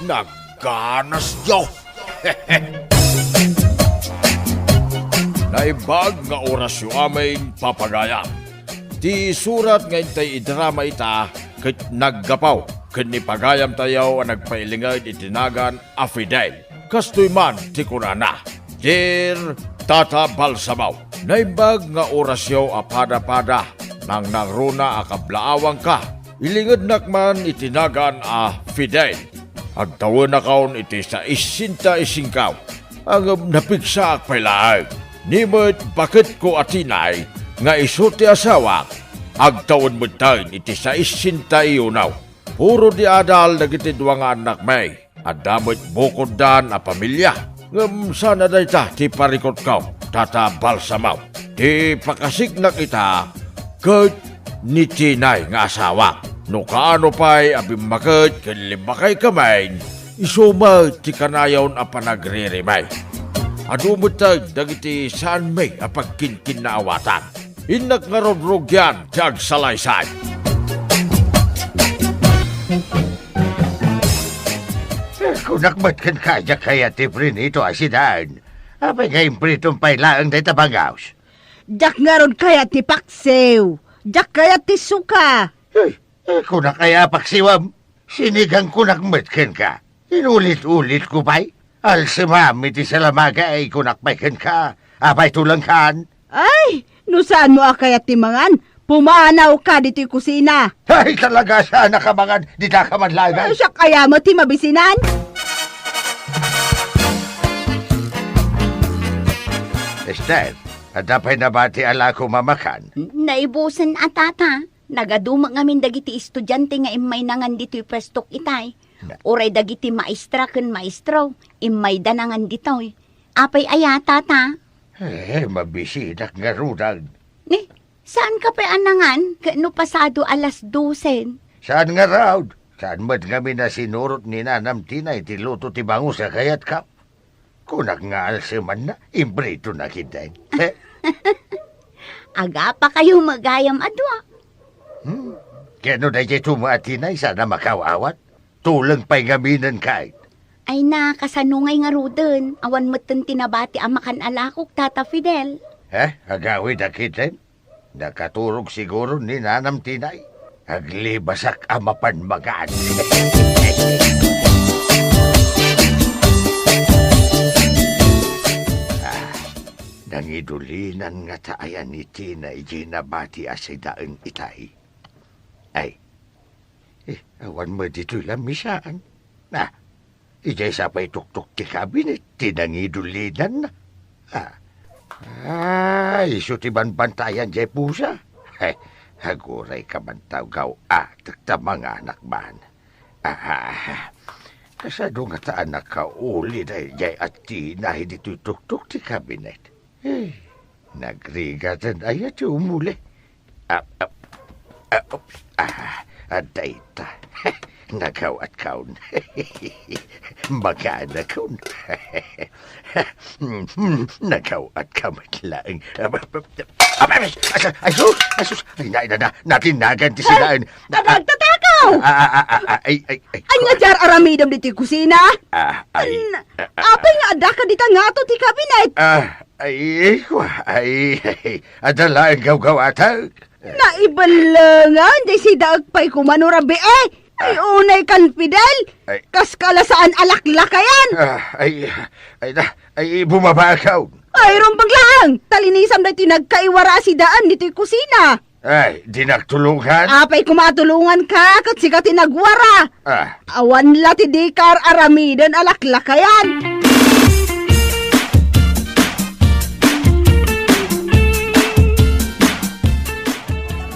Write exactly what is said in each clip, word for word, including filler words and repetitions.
Nagganasyo! Naimbag nga orasyo amin, papagayam. Ti surat nga intay idrama ita ket naggapu ken ni pagayamtayo a nagpailinged iti nagan a Fidel. Kastoy man ti kunana, "Dear Tata Balsamo, naimbag nga orasyo a pada-pada, nangnangruna a kablaawangka. Ilingednak man iti nagan a Fidel. Agtawenakon iti saissenta y singko, ngem napigsaak pay laeng. Ni met baketko a tinay nga isu ti asawak, agtawen metten iti saissenta y uno. Puro di adal dagiti dua nga annakmi. Adda met bukoddan a pamilia. Ngem saan a dayta ti parikutko, Tata Balsamo. Ti pakasiknak ita ket ni tinay nga asawak. No kaano pay a bimmaket ken limmakaykamin, isu met ti kanayon a panagririmi. Adu metten dagiti saanmi a pagkinkinnaawatan. Innak ngarud rugian ti agsalaysay." Kunak met kenka, diak kayat ti prinito a sidaen. Apay nga impritom pay laeng dayta bangaos? Diak ngarud kayat ti paksiw. Diak kayat ti suka. Ay, eh, kunak aya a paksiwem? Sinigankonak met kenka. Inulit-ulitko pay. Alsemam iti salamaga, ay kunak pay kenka. Apay tulengkan? Ay, no saanmo a kayat ti mangan, pumanawka ditoy kusina. Ay, talaga, saan a kamangan, dita ka man laeng. Ay, siak aya met ti mabisinan? Esther, adda pay nabati a lakom a makan? Naibusen a, Tata. Nagadu met ngamin dagiti estudiante nga immay nangan ditoy puestok itay. Na- Uray dagiti maestra ken maestro, immayda nangan ditoy. Apay aya, Tata? Eh, mabisinak ngaruden. Ni, saanka pay a nangan ket no pasado alas dosen? Saan ngarud? Saan met ngamin a sinurot ni Nanam Tina iti luto ti bangus a kayatka? Kunak nga alsemanna, imprito na kitaen. Agapakayo met gayam a dua. Hmm? Ket no daydiay tumo a tinay saan a makaw-awat? Tuleng pay ngamin ket. Ay na, kasano ngay ngaruden? Awan metten ti nabati a makan a lakok, Tata Fidel. Eh, agawid a kitaen? Nakaturog siguro ni Nanam Tinay. Aglibasak a mapan magaan. Ah, nangidulinan ngata aya ni Tina idiay nabati a sidaen itay? Ay, eh, awan met ditoy lamisaan. Ah, Idiay sa pay tuktok ti kabinet ti nangidulinan. Ah. Ay, isu ti banbantayan diay pusa. He, aguray ka man ta gaw-atek ta manganak man. Ah, kasano ngata a nakauli daydiay a Tina ditoy tuktok ti kabinet? Eh, nagrigaten aya ti umuli. Ah, ah, ah, oops. Ah, adda ita. Nagaw-atkon. Maganakon. Nagaw-atka met laeng. Ay, ay, ay, sus, ay, sus. Ay, na, na, na, natinnagan ti sidaen. Ay, nagtatakaw! Ah, ah, ah, ah, ah, ay, ay, ay, Ania diay aramidem ditoy kusina? Ah, ay, An-, ah, ah, apay nga addaka dita ngato ti kabinet? Ah, Ay, kua, ay, ay, adda laeng gawgawatek. Naiballingan, diay sidaek pay koma no rabii. Ay, ah, unay kan Fidel. Ay. Kas ka la saan a laklakayan. Ah, ay, ay, na, ay, bumabaakon. Ay, rumbeng laeng. Talinisam daytoy nagkaiwara a sidaen ditoy kusina. Ay, dinak tulongan? Apay koma a tulonganka, ket sika ti nagwara. Ah. Awan la ti dika ar-aramiden a laklakayan.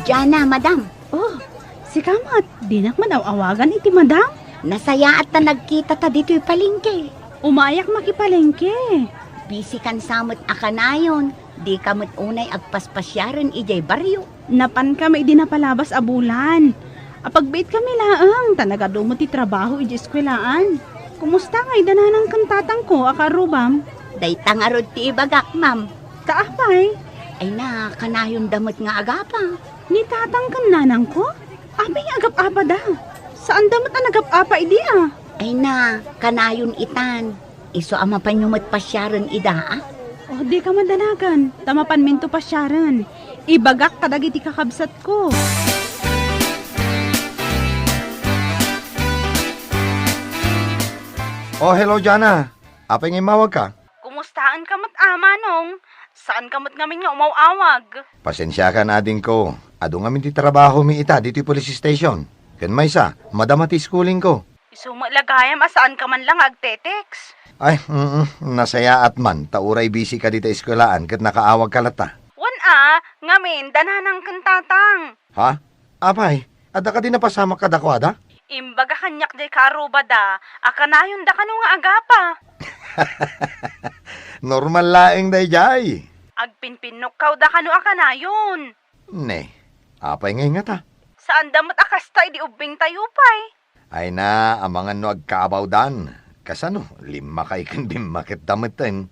Diana, madam. Oh, sika met, dinak man aw-awagan iti madam? Nasayaat ta nagkitata ditoy palengke. Umayak makipalengke. Busy kan sa met a kanayon. Dika met unay agpaspasiaren idiay barrio. Napankami idi napalabas a bulan. Apagbiitkami laeng, ta nagadu met ti trabaho idiay eskuelaan. Kumusta ngay da nanang ken tatangko a kaarrubam? Dayta ngarud ti ibagak, ma'am. Ta apay? Ay na, kanayonda met nga agapa. Ni tatang ken nanangko? Apay nga agap-apada? Saanda met a nagap-apa idi a? Ay na, kanayon itan. Isu a mapanyo met pasiaren ida, a? Oh, dika madanagan, ta mapanminto pasiaren. Ibagak kadagiti kakabsatko. Oh, hello, Jana. Apay nga immawagka? Kumustaenka met, a, Manong? Saanka met ngamin nga umaw-awag? Pasensiakan, adingko. Adu ngamin ti trabahomi ita ditoy police station. Ken maysa, madama ti schooling ko. Isu met la gayam a saanka man la nga agte-text. Ay, mm, nasayaat man, ta uray busy ka dita eskuelaan ket nakaawagka latta. Wen a, ngamin, da nanang ken tatang. Ha? Apay, adda kadi napasamak kadakuada? Imbaga kaniak diay kaarrubada a kanayonda kano nga agapa. Normal laeng daydiay. Agpinpinnukawda kano a kanayon. Ne, apay ngay ngata? Saanda met a kasta idi ubbingtayo pay. Ay na, amangan no agkaabawdan. Kasano, limmakay ken bimmaketda metten.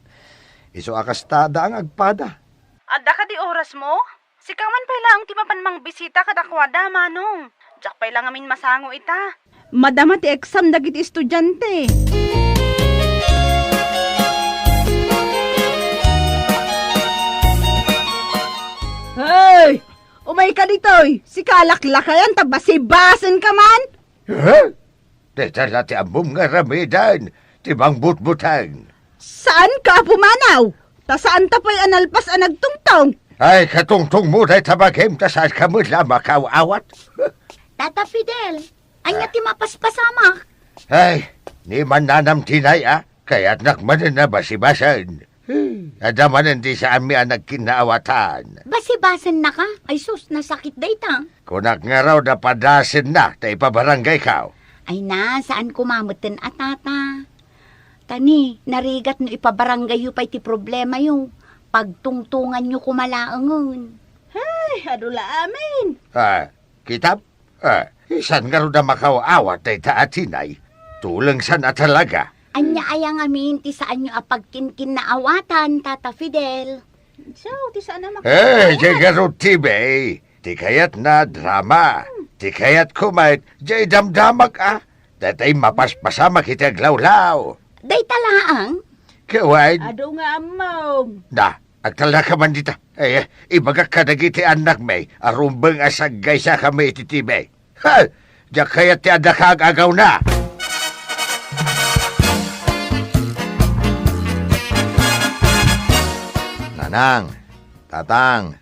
Isu a kasta, adda nga agpada. Adda kadi orasmo? Sika man pay laeng ti mapan mangbisita kadakuada, Manong. Diak pay la ngamin masango ita. Madama ti exam dagiti estudiante. Hey! Umayka ditoy! Sika a laklakayan ta basibasenka man! Huh? Dayta la ti ammom nga aramiden ti mangbutbuteng. Saanka a pumanaw, ta saanta pay a nalpas a nagtungtong. Ay, katungtongmo dayta bagim ta saanka met la a makaaw-awat. Tata Fidel, ania ti mapaspasamak? Ay, ni mannanam tinay a, kayatnak manen a basibasen. Adda manen ti saanmi a nagkinnaawatan. Basibasennaka? Ay sus, nasakit dayta. Kunak ngarud a padasenna ta ipabarangaykaw. Ay na, saan koma metten a tata. Ta ni, narigat no ipabarangayyo pay ti problemayo. Pagtungtonganyo koma laengen. Ay, adu la amin. Ah, kitam? Ah, saan ngarud a makaaw-awat dayta a tinay? Tulengsan a talaga. Ania aya ngamin ti saanyo a pagkinkinnaawatan, Tata Fidel? Sao, ti saan a maka- Eh, diay ngarud ti bay. Ti kayatna, drama. Ti kayatko met, diay damdamag a. Daytay mapaspasamak iti aglawlaw. Dayta laeng? Kawan. Adu nga ammom. Na, agtalnaka man dita. Ay, ibagak kadagiti annakmi a rumbeng a saggaysakami iti T V. Ha! Diak kayat ti adda kaag-agawna. Nanang, tatang,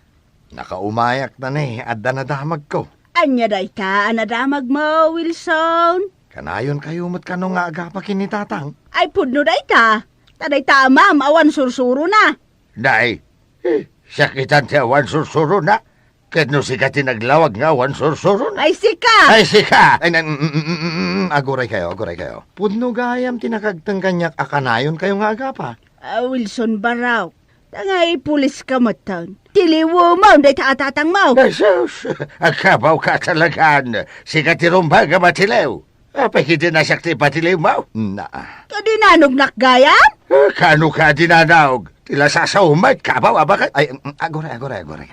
nakaumayak na ni adda nadamagko. Ania dayta a nadamagmo, Wilson? Kanayonkayo met kano nga agapa ken ni tatang? Ay, pudno dayta. Ta dayta amam awan sursurona. Nay, eh, sakitan ti awan sursurona. Ket no sika ti naglawag nga awan sursurona. Ay, sika! Ay, sika! Ay, na, mm, mm, mm, mm, mm, aguraykayo, aguraykayo. Pudno gayam ti nakaagteng kaniak a kanayonkayo nga agapa. Ah, Wilson Barok, ta nga ipuliska metten. Tiliwem dayta a tatangmo. Jesus! Agkabawka talagan. Sika ti rumbeng a matiliw. Apay ketdi nasak ti ipatiliwmo? Na. Ta dinanognak gayam? Eh, kaano ka dinanog? Ti la sasaw met, kabaw a baket. Ay, mm, aguray, aguray, aguray.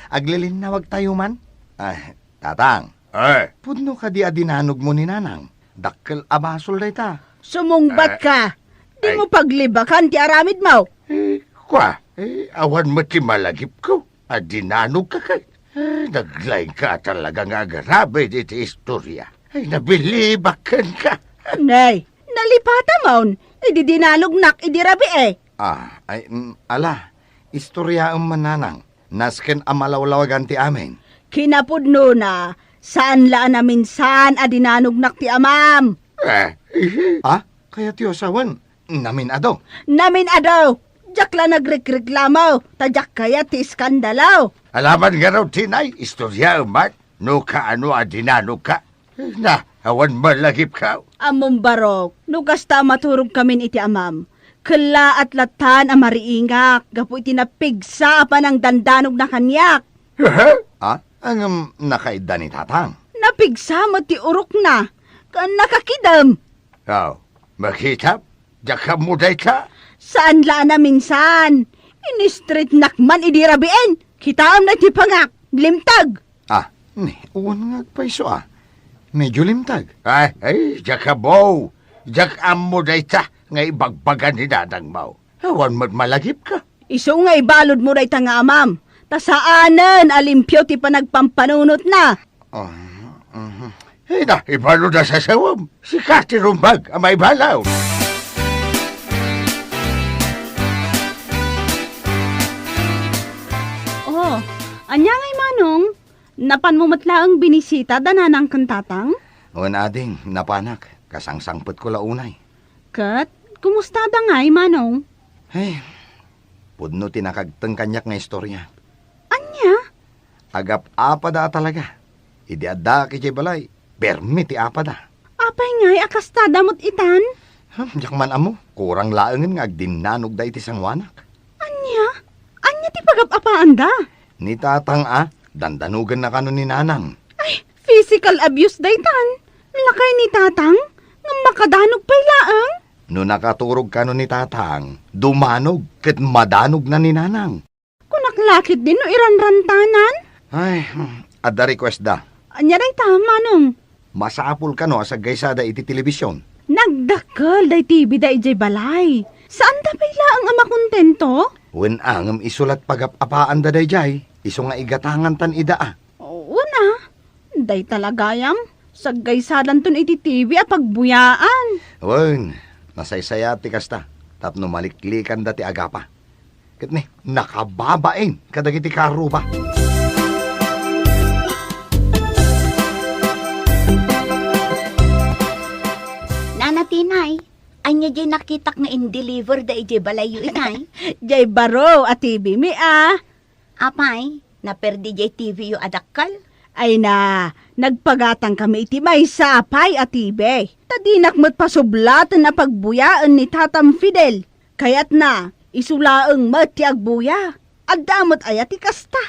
Aglilinnawagtayo man? Ay, tatang. Eh. Pudno kadi a dinanogmo ni nanang? Dakkel a basol dayta. Sumungbat ka. Dimo paglibakan ti aramidmo. Eh, kua, eh, awan met ti malagipko. A dinanogka ket, eh, naglaingka a talaga nga agarabid iti istoria. Ay, nabilibak kenka. Nay, nalipatamon, idi dinanognak idi rabii. Ah, ay, mm, ala, istoriaem man nanang, nasken a malawlawagan ti amin. Kinapudnona, saan la a naminsan a dinanognak ti amam. Eh, eh. Ah, kayatyo a sawen, namin-adu. Namin-adu! Diak la nagrekreklamo, ta diak kayat ti iskandalo. Alaman ngarud ti nay, istoryaem met, no kaano a dinanogka. Na, awan malagipko. Ammom Barok, no kasta a maturogkamin iti amam, kellaat lattan a mariingak gapu iti napigsa a panangdandanogna kaniak. Aha? Ah, ngem nakaidda ni tatang? Napigsa met ti urokna, ken nakakidem. Aw, makitam? Diak ammo dayta? Saan la a naminsan. Inistritnak man idi rabiin. Kitaem daytoy pangak. Limteg. Ah, ni, wen nga agpayso a. Medyo limtag. Ay, ay, diak abaw. Diak ammo dayta nga ibagbaga ni nanangmo. Awan met malagipka. Isu nga ibaludmo dayta nga amam, ta saanen a limpio ti panagpampanunotna. Ah, mhm. Ay na, ibalud a sasawem. Sika ti rumbag a maibalaw. Oh, ania ngay, Manong? Napanmo met laeng binisita da nanang ken tatang? Wen, ading, napanak. Kasangsangpetko la unay. Ket, kumusta da ngay, Manong? Ay, pudno ti nakagteng kaniak nga istorya. Ania? Agap-apada a talaga. Idi addaak idiay balay, permi ti apada. Apay ngay a kasta da met itan? Hmm, diak man ammo. Kurang laengen nga agdinnanogda iti sangoanak. Ania? Ania ti pagap-apaanda? Ni tatang a, dandanogenna kano ni nanang. Ay, physical abuse daytan. Lakay ni tatang, ngem makadanog pay laeng. No nakaturog kano ni tatang, dumanog ket madanogna ni nanang. Kunak la ketdi no iranrantanan? Ay, hmm, adda request da. Ania dayta, Manong? Masapul kano a saggaysada iti telebisyon? Nagdakkel day T V da idiay balay. Saanda pay laeng a makontento? Wen a, ngem isu la't pagap-apaanda daydiay, isu nga igatangantan ida a. Wen a, dayta la gayam. Saggaysadanton iti T V a pagbuyaan. Wen, nasaysayaat ti kasta, tapno maliklikanda ti agapa. Ket ni, nakababain kadagiti karuba. Nana Tinay, ania diay nakitak nga in-deliver da idiay balayyo itay? Diay baro a T V mi a. Apay, naperdi diay T V yo a dakkel? Ay na, nagpagatangkami iti maysa pay a T V. Ta dinak met pasublaten a pagbuyaen ni Tatam Fidel. Kayatna, isu laeng met ti agbuya. Adda met aya ti kasta?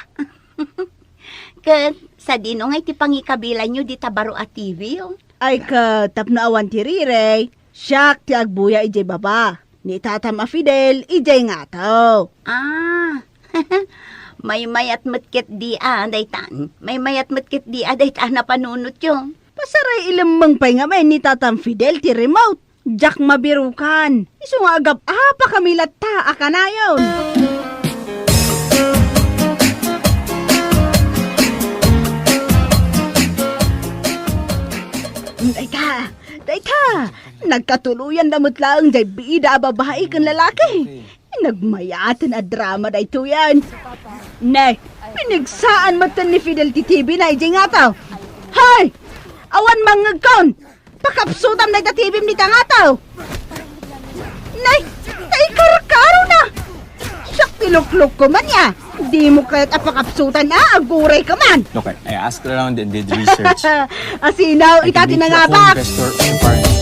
Ket sadino ngay ti pangikabilanyo dita baro a T V yo? Ay ket tapno awan ti rirey, siak ti agbuya idiay baba. Ni Tatam a Fidel idiay ngato. Ah, maymayat met ketdi a daytan. Maymayat met ketdi a dayta a napanunotyo. Pasaray ilemmeng pay ngamin ni Tatam Fidel ti remote. Diak mabirukan. Isu nga agap-apakami latta a kanayon. Dayta, dayta, nagkatuloyan da met laeng jay bida a babai ken lalaki. Nagmayaten a drama daytoyen. Ne, pinigsaan metten ni Fidel ti T V na idiay ngato. Hay! Awan mangngegkon! Pakapsutam dayta T V-m dita ngato! Nay, naikarkarona! Siak ti luklukko man ya! Dimo kayat a pakapsutan a, aguray ka man! Look, I, I asked around and did research. Asinaw, I ita can ti make you a co-investor or a partner.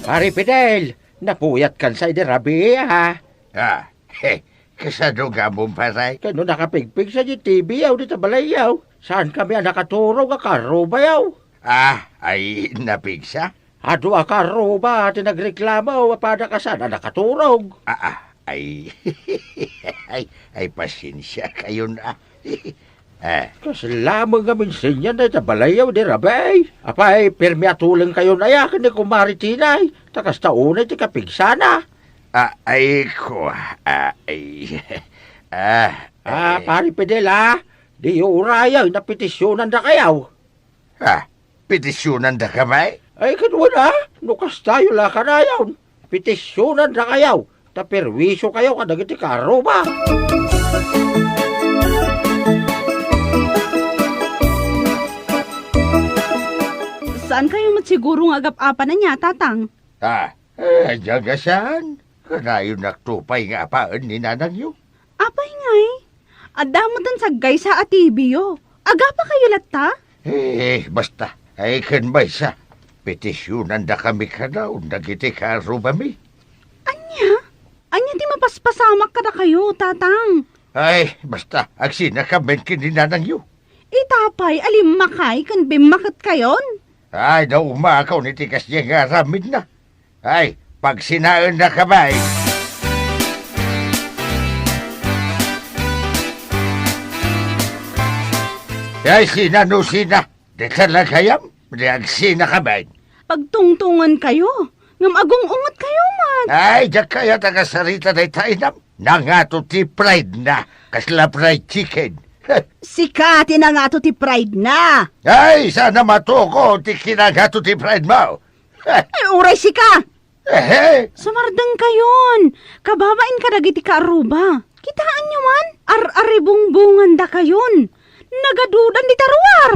Pare Fidel, napuyat kan sa idi rabii, ha? Ah, he, kasano nga mong paray? Kano nakapigpig sa di T V yaw, dita balay yaw. Saan kami a nakaturog a karuba yaw? Ah, ay napigsa? Adu a karuba ti nagreklamo, apada kasan a nakaturog. Ah, ah, ay, ay, ay, pasensia kayon, ah. Eh. Kasla met nga minsenyan dayta balay yaw di rabii. Apay, permi a tuleng kayon aya ken ni Kumare Tinay, ta kasta unay ti kapigsana. Ah, ay, ko, ah, ay, ah, ah, eh. Pare Fidel, ah, diyo urayag, napetisyonanda kayaw. Ah, petisyonanda kami? Ay, ket wen a, no kastayo la kanayon, petisyonanda kayaw, ta perwisyo kayo kadagiti karuba. Saan kayo met siguro nga agap-apan ania, Tatang? Ah, eh, ania nga saan? Kanayon nakto pay nga apaen ni nanangyo. Apay ngay? Adda metten saggaysa a T V yo. Agapa kayo latta? Eh, basta. Ay, ken maysa. Petisyonanda kami kanayon dagiti karubami. Ania? Ania ti mapaspasamak kadakayo, Tatang? Ay, basta. Agsinakamin ken ni nanangyo. Ita pay a limmakay ken bimmaket kayon? Ay, naumakaw ni ti kasdiay nga aramidna. Ay, pagsinaenna ka, bay. Ay, sina no sina? Di talagayam, di agsina ka, Ben. Pagtungtungan kayo, ngem agung-unget kayo man. Ay, diak kayat a kasarita dayta inam. Nangato ti pride na, kasla fried chicken. Sika ti nangato ti pride na. Ay, sana matuko ti kinangato ti pride mo. Ay, uray sika. Ehe. Sumardeng kayon. Kababain kadagiti kaarruba. Kitaenyo man, ar-aribungbongandakayon. Nagadudan dita ruar.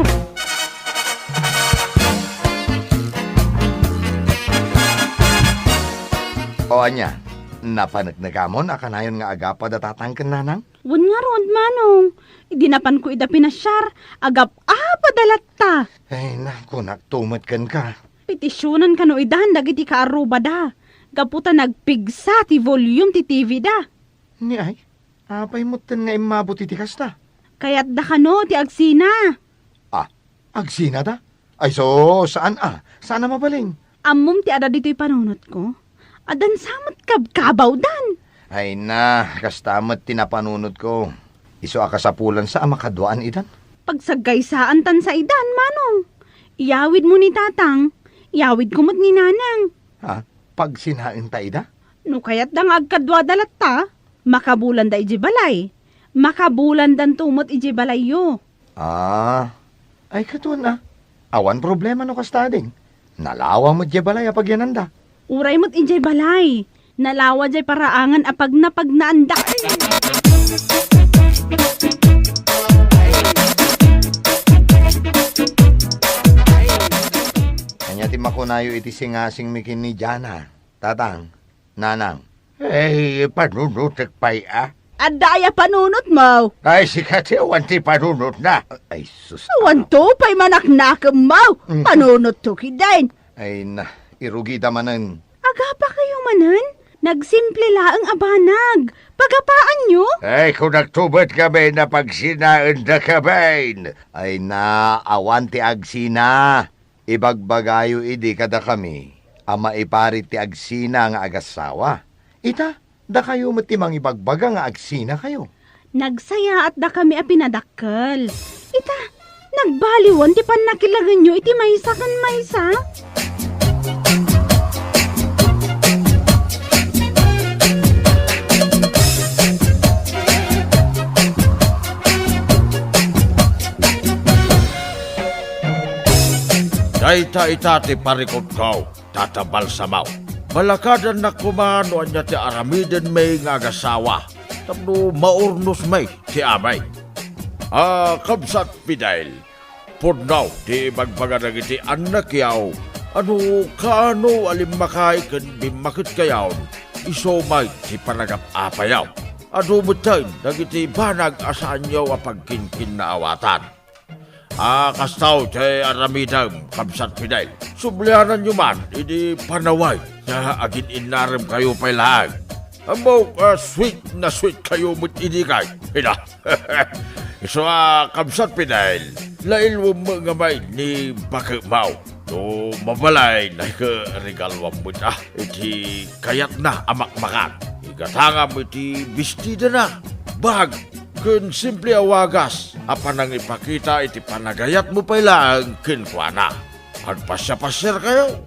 O ania, napaneknekamon a kanayon nga agapad a tatang ken nanang? Wen ngarud, Manong. Idi napanko ida pinasiar, agap-apad a latta. Ay, naku, naktumet kenka. Petisionan kano idan dagiti kaarrubada, gapu ta nagpigsa ti volume ti T V da. Ni ay, apay metten nga immabot iti kasta? Kayatda kano ti agsina. Ah, agsinada? Ay, so, saan a? Saan a mabalin? Ammom ti adda ditoy panunotko? Addan sa met kabkabawdan. Ay na, kasta met ti napanunotko. Isu a kasapulansa a makaduaan idan. Pagsagkaysaantansa idan, Manong. Iyawidmo ni Tatang, iyawidko met ni Nanang. Ha? Pagsinaenta ida? No kayatda nga agkaduada latta, makabulanda idiay balay. Makabulandanto met idiay balayyo. Ah, ay, kaduan a. Awan problema no kasta, ading. Nalawa met diay balay a pagyananda. Uray met idiay balay. Nalawa diay paraangan a pagnapagnaanda. Ania ti makunayo iti singasingmi ken ni Jana, Tatang? Nanang. Ay, panunotek pay a? Adda aya panunotmo? Ay, sika ti awan ti panunotna. Ay, sus. Awanto pay manaknakemmo. Mm. Panunotto kidin. Ay na, irugida manen. Agapa kayo manen? Nagsimple laeng a banag. Pagapaanyo? Ay, kunakto met ngamin a pagsinaendaka, Ben. Ay na, awan ti agsina. Ibagbagayo idi kadakami a maiparit ti agsina nga agassawa. Ita, dakayo met ti mangibagbaga nga agsinakayo. Nagsayaatdakami a pinadakkel. Ita, nagbaliwan ti pannakilagenyo iti maysa ken maysa. Dayta ita ti parikutko, Tata Balsamo. Balakadannak koma no ania ti aramidenmi nga agassawa tapno maurnosmi ti amin. A, Kabsat Fidel, pudno ti ibagbaga dagiti annakyo a no kaano a limmakayo ken bimmaketkayon, isu met ti panagap-apayo. Adu metten dagiti banag a saanyo a pagkinkinnaawatan. A, kastoy ti aramidem, Kabsat Fidel. Subliananyo man idi panaway nga agin-innaremkayo pay laeng. Ammok a sweet na sweet kayo met idi kay. Ida. Isu a, Kabsat Fidel, lailwem met ngamin ni bakemo. No mabalin, ay, regaluam met a iti kayatna a makmakan. Igatangam iti bestidana, bag, ken simple a wagas a panangipakita iti panagayatmo pay laeng kenkuana. Agpasiapasiarkayo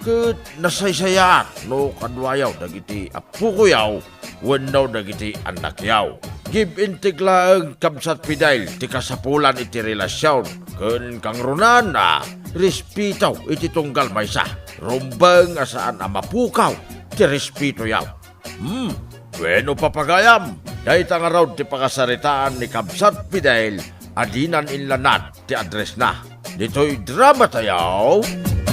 ket nasaysayaat no kaduayo dagiti appokoyo wenno dagiti annakyo. Give and take laeng, Kabsat Fidel, ti kasapulan iti relasion ken kangrunaanna, respeto iti tunggal maysa. Rumbeng a saan a mapukaw ti respetoyo. Hmm, bueno, papagayam, dayta ngarud ti pakasaritaan ni Kabsat Fidel a dinan inlanad ti addressna. Ditoy dramatayo,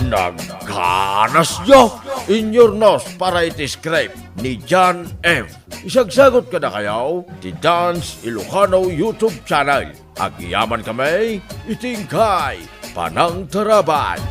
Nagganasyo! Inyurnos para iti script ni John M. Isagsagut kadakayo ti Dance Ilocano YouTube channel. Agyamankami iti inkay panangtarabay.